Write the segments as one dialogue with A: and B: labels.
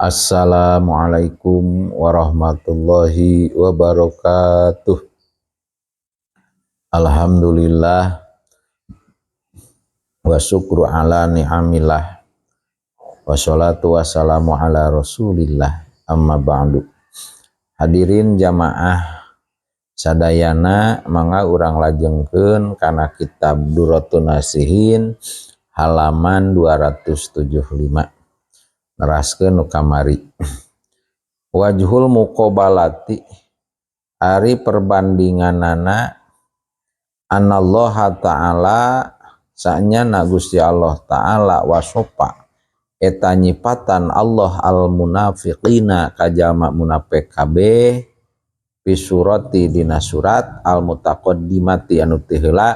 A: Assalamualaikum warahmatullahi wabarakatuh. Alhamdulillah wa syukru ala ni'amillah, wassalatu wassalamu ala rasulillah, amma ba'du. Hadirin jamaah sadayana, mangga urang lajengkeun kana kitab Durratun Nasihin halaman 275, neraskeun nu kamari. Wajhul muqabalati, ari perbandinganana, anallaha ta'ala, saenyana Gusti Allah ta'ala, wasopa, eta nyipatan Allah, al munafiqina ka jalma munafik kabeh, fi surati, dina surat, al mutaqaddimati, anu ti heula,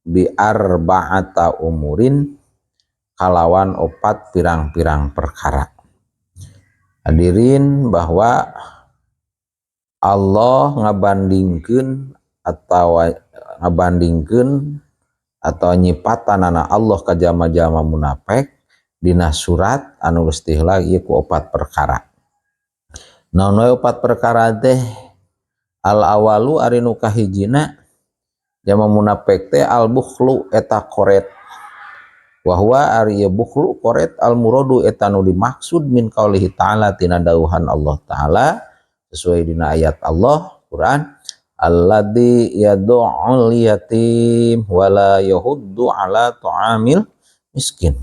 A: bi arba'ata umurin, kalawan opat pirang-pirang perkara. Hadirin, bahwa Allah ngabandingkeun atau ngabandingkeun atau nyipatanana Allah ka jalma-jalma munafik dina surat anu geus ti heula ieu ku opat perkara. Naon we opat perkara teh? Al awalu, ari nu kahijina jalma munafik teh, al bukhlu, eta koret. Wahwa, ari ieu bukhlu koret, al muradu, eta nu dimaksud, min qaulihi ta'ala, tina dawuhan Allah ta'ala, sesuai dina ayat Allah Quran, alladzi yad'ul yatim wala yahuddu ala ta'amil miskin.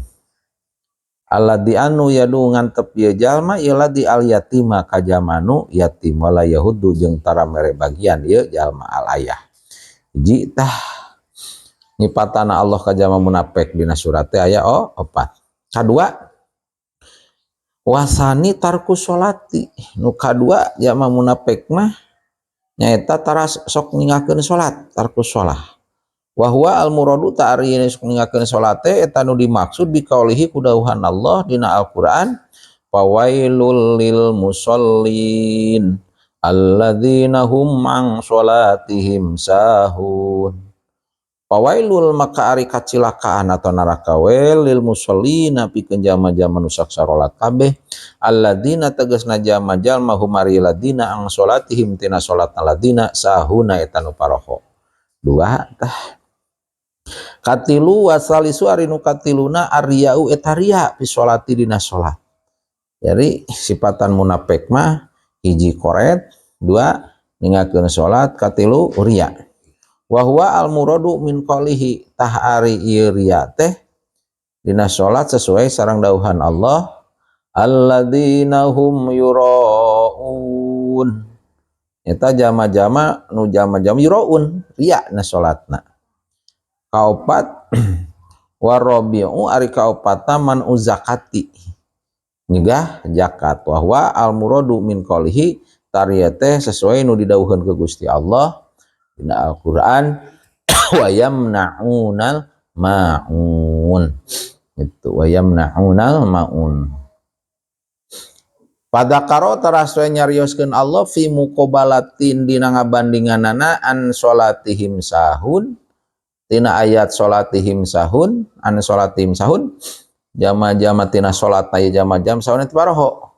A: Alladzi, anu, yad'u, ngantep ieu jalma, ieu ladzi, al yatima, ka jalma nu yatim, wala yahuddu, jeung tara mere bagian ieu jalma al ayah. Hiji tah nyipatana Allah ka jalma munafik dina surat teh aya oh, opat. Kadua, wasani tarku sholati, nu kadua jalma munafik mah nyaeta tara sok ninggalkeun salat, tarku sholah. Wa huwa al muradu, ta ari sok ninggalkeun salat teh eta nu dimaksud, biqaulihi, ku dawuhan Allah dina Al-Qur'an, fawailul lil musallin alladzina hum an sholatihim sahun. Fawailul, maka ari kacilakaan atau neraka, wail, lil musallina, pikeun jalma-jalma nu sok sarolat kabeh, alladzina, tegasna jalma-jalma, hum, ari ladina, an sholatihim, tina salatna ladina, sahuna, eta nu paroho. Dua tah. Katilu, wasalisu, ari nu katiluna, aryau, eta ria, fi sholati, dina salat. Jadi sifatan munafik mah hiji koret, dua ninggalkeun salat, katilu ria. Wa huwa al muradu min qaulihi, tah ari ieu ria teh dina salat sesuai sareng dawuhan Allah, alladzina hum yuraun, eta jama-jama nu jama-jama yuraun, ria na salatna. Kaopat, warabi'u, ari kaopatna, man uzakati, nyegah zakat. Wa huwa al muradu min qaulihi, tariya teh sesuai nu didawuheun ke Gusti Allah dina Al-Qur'an, wa yamna'unal ma'un, itu wa yamna'unal ma'un. Pada karo, teras we nyarioskeun Allah, fi muqabalatin, dina ngabandinganana, an salatihim sahun, tina ayat salatihim sahun, an salatihim sahun, jama-jama tina salat aya jama-jam sahun itu paroho.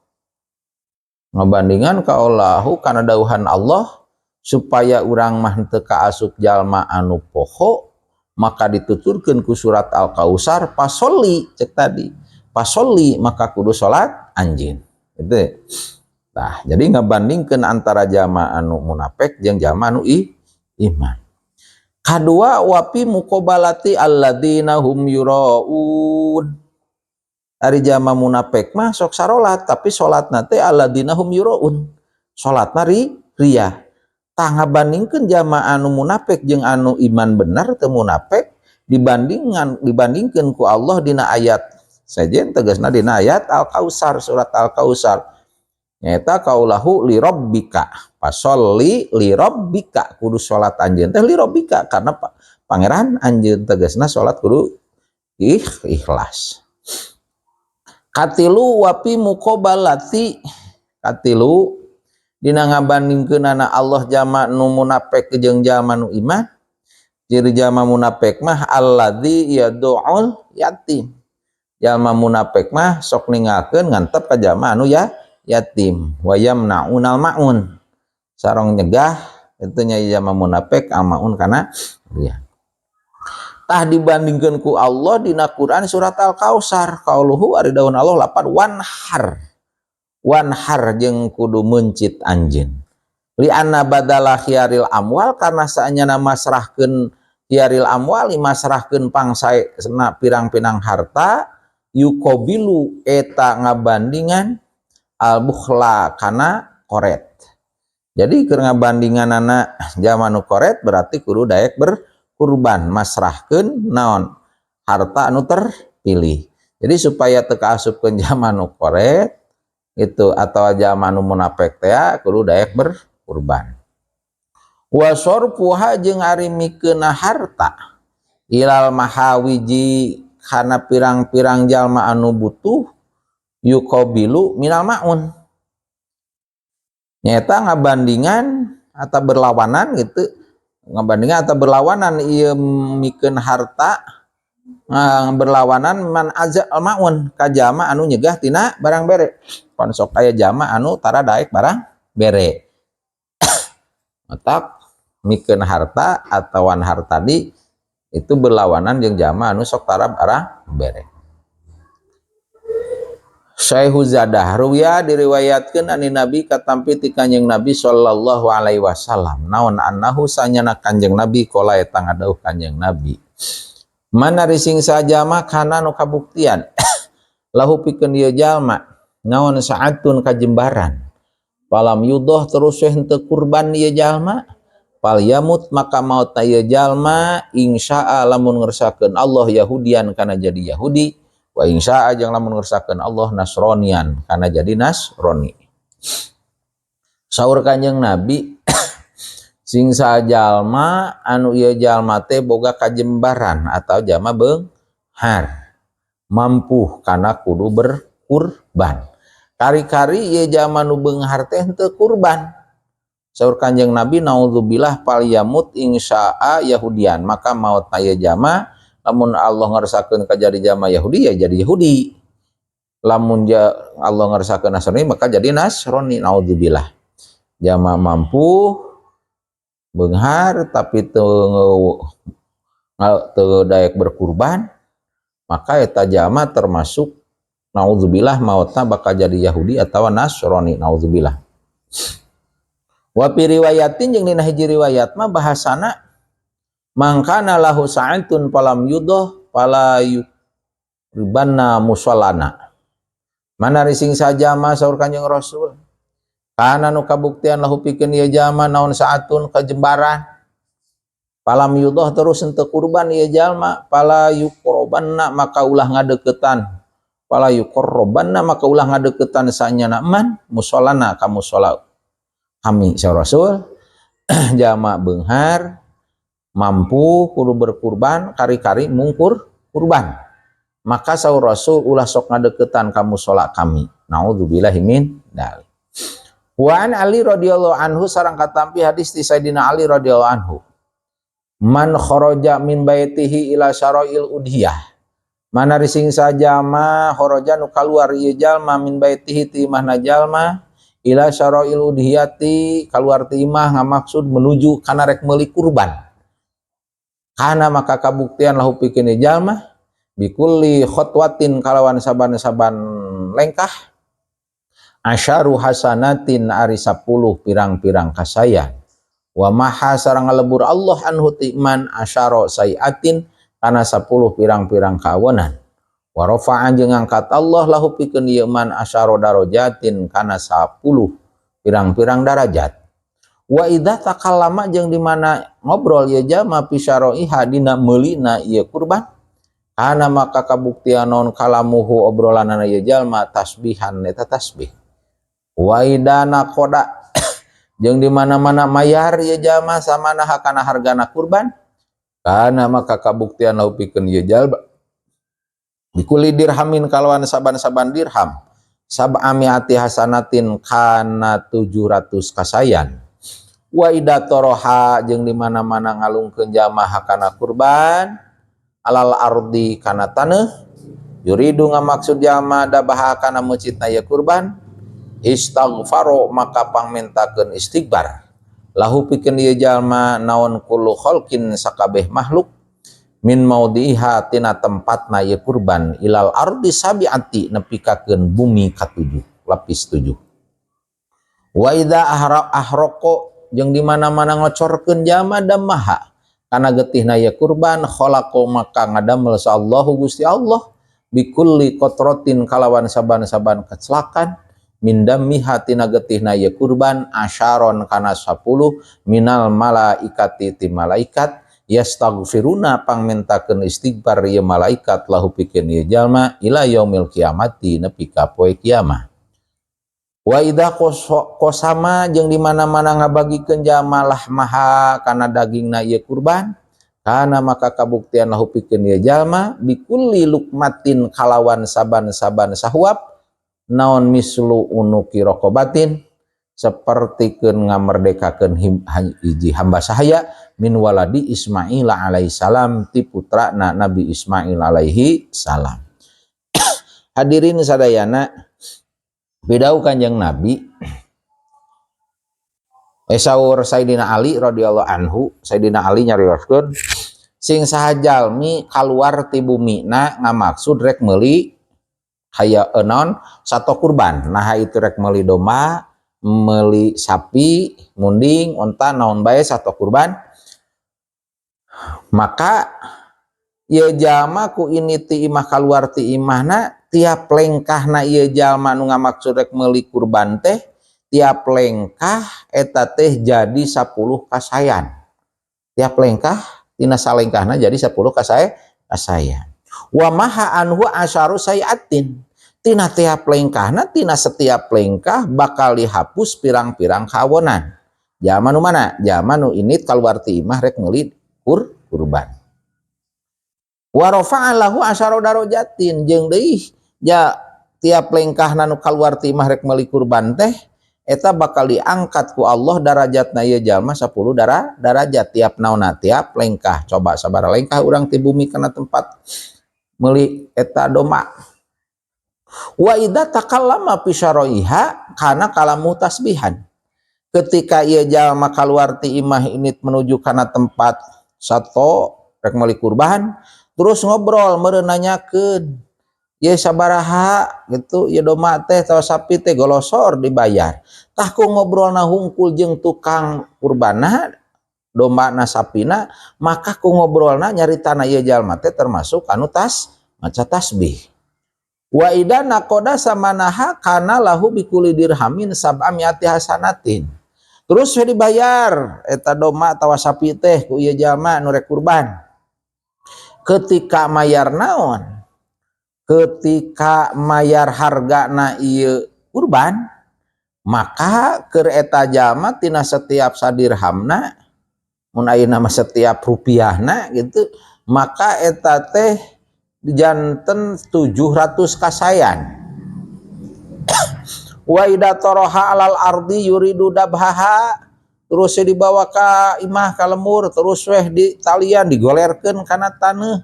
A: Ngabandingan ka Allahu, kana dawuhan Allah, supaya urang mah teu kaasup jalma anu poho, maka dituturkeun ku surat Al-Kausar, fasholli, cek tadi, fasholli, maka kudu salat anjeun itu. Nah, jadi ngabandingkeun antara jama anu munafik jeung jama anu iman. Kadua, wafi muqabalati alladzina hum yuraun, ari jama munafik mah sok sarolat, tapi salatna teh alladzina hum yuraun, salatna ria. Tah, ngabandingkeun jama anu munafik jeung anu iman bener teu munafik, dibandingkeun ku Allah dina ayat sejen, tegasna dina ayat Al-Kausar, surat Al-Kausar, nyaeta kaulahu li rabbika fasholli li rabbika, kudu salat anjeun teh li rabbika, karena pangeran anjeun, tegasna salat kudu ikhlas. Katilu, wafi muqabalati, katilu dina ngabandingkeunana Allah jama nu munafik jeung jama nu iman, ciri jama munafik mah alladzi yad'ul yatim. Jalma munafik mah sok ninggalkeun ngantep ka jalma anu ya yatim. Wa yamnaunal maun, sareng nyegah itu nya jalma munafik al maun kana dia. Tah dibandingkeun ku Allah dina Quran surat Al-Kautsar, qauluhu ari daun Allah lapan wanhar, wanhar jeung kudu meuncit anjeun, li anna badala khiyaril amwal, karena saenyana masrahkeun khiyaril amwal, masrahkeun pangsae pirang-pirang harta, yuqabilu eta ngabandingan al bukhla kana koret. Jadi keur ngabandinganana jalma nu koret berarti kudu daek berkurban, masrahkeun naon harta anu terpilih. Jadi supaya teu kaasupkeun jalma nu koret itu atau jalma nu munafik teh kudu daek berkurban. Wa sarfuha jeung ari mikeunna harta ilal mahawiji kana pirang-pirang jalma anu butuh, yuqabilu minal maun, nyaeta ngabandingan atau berlawanan gitu, ngabandingan atau berlawanan ieu mikeun harta berlawanan man azal maun ka jalma anu nyegah tina barang bere. Pan sok aya jalma anu tara daek barang bere. Matak mikeun harta atau harta tadi itu berlawanan jeung jalma anu sok tara barang bere. Syaihu Zadah ruya diriwayatkeun ani Nabi katampi ti Kanjeng Nabi sallallahu alaihi wasallam naon annahu sanyana Kanjeng Nabi qala eta ngadauh Kanjeng Nabi, man ari sing sajalma kana nu kabuktian lahu pikeun ieu jalma naon saatun kajembaran, falam yudhoh terus henteu kurban ieu jalma, fal yamut maka maut ieu jalma, insya'a lamun ngersakeun Allah, yahudian kana jadi Yahudi, wa insya'a jeung lamun ngersakeun Allah, nasronian kana jadi Nasrani. Saur Kanjeng Nabi, sing sajalma anu ieu jalma teh boga kajembaran atau jalma beunghar mampu kana kudu berkurban, kari-kari ieu jalma nu beunghar teh henteu kurban. Saur Kanjeng Nabi, naudzubillah, fal yamut insya'a yahudian, maka maut ieu jalma lamun Allah ngersakeun ka jadi jalma Yahudi ya jadi Yahudi, lamun ja Allah ngersakeun Nasrani maka jadi Nasrani. Naudzubillah, jalma mampu beunghar tapi teu teu daek berkurban, maka eta jalma termasuk naudzubillah mautna bakal jadi Yahudi atau Nasrani, naudzubillah. Wa fi riwayatin jeung dina hiji riwayat mah bahasana mangkana lahu sa'atun falam yudhoh fala yuqribanna musallana. Mana rising saja mah, saur Kanjeng Rasul, kana nu kabuktian lahu pikeun ieu jalma naon saatun kajembaran, falam yudhoh terus henteu kurban ieu jalma, fala yuqrobanna maka ulah ngadeukeutan, fala yuqrobanna maka ulah ngadeukeutan sanyana man musallana ka musalla kami. Saur Rasul, jalma beunghar mampu kudu berkurban, kari-kari mungkur kurban, maka saur Rasul ulah sok ngadeukeutan ka musala kami, naudzubillahi min dzalik. Wa an Ali radhiyallahu anhu sareng katampi hadis ti Sayyidina Ali radhiyallahu anhu, man kharaja min baitihi ila syara'il udhiyah, mana rising sajama kharaja nu kaluar ieu jalma min baitihi ti imahna jalma, ila syara'il udhiyati kaluar ti imah ngamaksud menuju kana rek meuli kurban, kana maka kabuktian lahu pikeun jalma bikulli khotwatin kalawan saban-saban lengkah asyaru hasanatin ari 10 pirang-pirang kasayan, wa maha sareng ngalebur Allah anhu ti man asyara sayiatin kana 10 pirang-pirang kawenan, wa rafa'a jeung ngangkat Allah lahu pikeun ieu man asyara darajatin kana 10 pirang-pirang darajat. Wa idza takallama jeung di mana ngobrol ieu jalma fi syara'iha dina meulina ieu kurban, kana maka kabuktian non kalamuhu obrolanana ieu jalma tasbihan eta tasbih. Wa idza naqada jeung di mana-mana mayar ieu jalma samana kana hargana kurban, kana maka kabuktian lahu pikeun ieu jalma bikuli dirhamin kalawan saban-saban dirham sab'amiati hasanatin kana 700 kasayan. Wa idza toroha jeung di mana-mana ngalungkeun jalma kana kurban alal ardi kana taneuh, Yuridu ngamaksud jalma dabaha kana meucitna ieu kurban, istaghfaro maka pangmentakeun istighfar lahu pikeun ieu jalma naon kullu khalqin sakabeh makhluk min maudiha tina tempatna ieu kurban ilal ardi sabiati nepikakeun bumi katujuh, lapis tujuh. Wa idza ahraqo jeung di mana-mana ngocorkeun jalma damaha kana getihna ieu kurban, khalaqo maka ngadamel sa Allahu Gusti Allah bikulli qatratin kalawan saban-saban kecelakan min damiha tina getihna ieu kurban asyaron kana 10 minal malaikati ti malaikat yastaghfiruna pangmentakeun istighfar ieu malaikat lahu pikeun ieu jalma ila yaumil kiamati nepi ka poe kiamah. Wa idza qasama jeung di mana-mana ngabagikeun jalma lahmaha kana dagingna ieu kurban, kana maka kabuktian lahu pikeun ieu jalma bikulli lukmatin kalawan saban-saban sahuap naon mislu unuki raqabatin sapertikeun ngamerdekakeun hiji hamba sahaya min waladi Ismail alaihi salam ti putrana Nabi Ismail alaihi salam. Hadirin sadayana, pidawuh Kanjeng Nabi, saur Sayyidina Ali radhiyallahu anhu, Sayyidina Ali nyarioskeun sing saha jalmi kaluar ti bumina ngamaksud rek meuli haya naon sato kurban, nah itu rek meuli domba, meuli sapi, munding, onta, naon bae sato kurban, maka ieu jalma ku ini ti imah kaluar ti imahna, tiap lengkahna ieu jalma nu ngamaksud rek meuli kurban teh, tiap lengkah eta teh jadi 10 kasayan. Tiap lengkah tina salengkahna jadi 10 kasayan. Wa maha anhu asyaru sayiatin. Tina tiap lengkahna, tina setiap lengkah bakal dihapus pirang-pirang kawonan. Jalma nu mana? Jalma nu ini kaluar ti imah rek meuli kurban. Wa rafa'a lahu asyara darajatin, jeung deui ja tiap lengkahna nu kaluar ti imah rek meuli kurban teh eta bakal diangkat ku Allah darajatna ieu jalma 10 darajat tiap naona tiap lengkah. Coba sabaraha lengkah urang ti bumi kana tempat meuli eta domba. Wa idza takallama fi syara'iha kana kalamu tasbihan. Ketika ieu jalma kaluar ti imah ini menuju kana tempat sato rek meuli kurban, terus ngobrol meureun nanyakeun ye sabaraha gitu ye domba teh atawa sapi teh, golosor dibayar. Tah, ku ngobrolna hungkul jeung tukang kurbana dombana sapina, maka ku ngobrolna nyaritana ieu jalma teh termasuk anu tas maca tasbih. Wa idza naqada samanaha kana lahu bikulli dirhamin sab'amiati hasanatin. Terus we dibayar eta domba atawa sapi teh ku ieu jalma nu rek kurban. Ketika mayar naon, ketika mayar hargana ieu kurban, maka keur eta jalma tina setiap sadirhamna, mun ayeuna mah setiap rupiahna gitu, maka eta teh janten 700 kasayan. Wa idza taraha alal ardi yuridu dabhaha, terus dibawa ka imah ka lembur, terus weh di talian digolerkeun kana taneuh.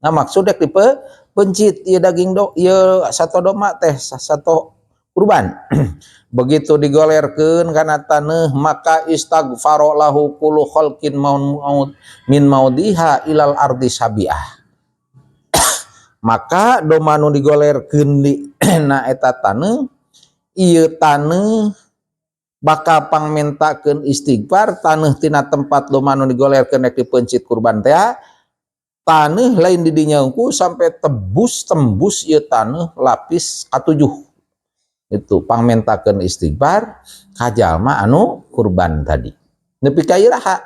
A: Nah, maksud dek dipe pencit ieu daging do ieu sato domba teh, sato kurban. Begitu digolerkeun kana taneuh, maka istaghfaro lahu kullu khalqin maun min maudiha ilal ardi sabiah. Maka domba nu digolerkeun di na eta taneuh, ieu taneuh bakal pangmentakeun istighfar. Taneuh tina tempat domba nu digolerkeun rek dipencit kurban teh, taneuh lain di dinya unggul sampai tebus tembus ieu taneuh lapis katujuh itu pangmentakeun istighfar ka jalma anu kurban tadi nepi ka iraha,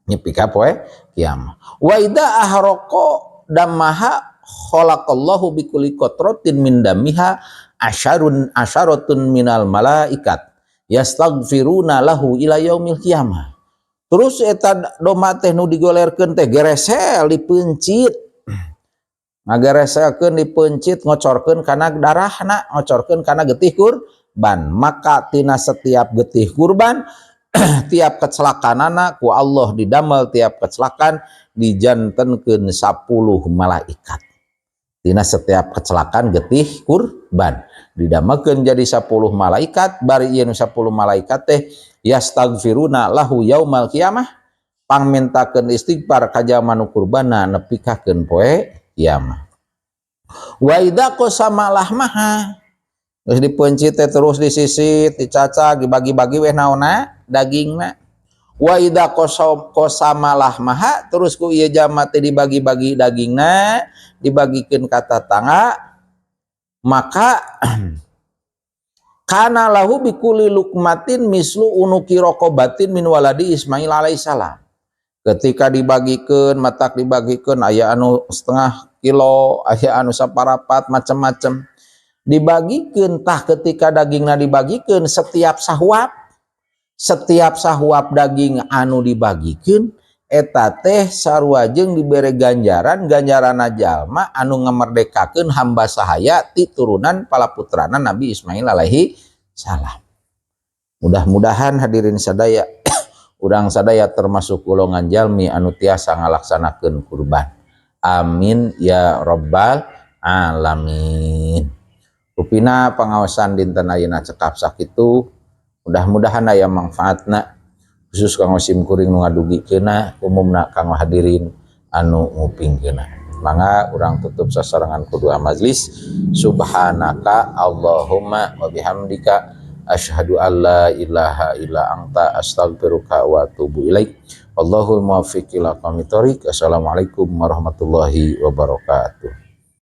A: nepi ka poe kiamat. Wa idza ahraqa damaha khalaqallahu bikulli qatratin min damiha asyarun asyaratun minal malaikat yastaghfiruna lahu ila yaumil qiyamah. Terus eta domba teh nu digolerkeun teh geresel dipeuncit, ngagereselkeun dipeuncit, ngocorkeun kana darahna, ngocorkeun kana getih kurban, maka tina setiap getih kurban tiap kecelakanana ku Allah didamel tiap kecelakaan dijantenkeun 10 malaikat. Tina setiap kecelakaan getih kurban didamekeun jadi 10 malaikat. Bari ieu 10 malaikat teh yastaghfiruna lahu yaumal qiyamah, pangmintakeun istighfar ka jalma nu kurbana nepi ka poe kiamat. Wa idza qasama lahmaha, terus dipencit teh, terus disisit, dicacak, dibagi-bagi weh naonna dagingna. Wa idza qasama lahmaha, terus ku ieu jalma teh dibagi-bagi dagingna, dibagikeun ka tatangga, maka kana lahu bikulli lukmatin mislu unuki raqabatin min waladi Ismail alaihissalam. Ketika dibagikan, matak dibagikan aya anu setengah kilo, aya anu saparapat, macam-macam dibagikan. Tah, ketika dagingna dibagikan, setiap sahuap, setiap sahuap daging anu dibagikan eta teh sarua jeung dibere ganjaran, ganjaran jalma anu ngamerdekakeun hamba sahaya ti turunan palaputrana Nabi Ismail alaihi salam. Mudah-mudahan hadirin sadaya, urang sadaya termasuk golongan jalmi anu tiasa ngalaksanakeun kurban. Amin ya robbal alamin. Rupina pangaosan dinten ayeuna cekap sakitu. Mudah-mudahan aya manfaatna, khusus kanggo sim kuring nu ngadugikeunna, umumna kanggo hadirin anu ngupingkeunna. Mangga urang tutup sasarengan ku doa majlis. Subhanaka Allahumma wa bihamdika, asyhadu alla ilaha illa anta, astaghfiruka wa atubu ilaik. Wallahul muwaffiq ila aqwamit thoriq. Assalamualaikum warahmatullahi wabarakatuh.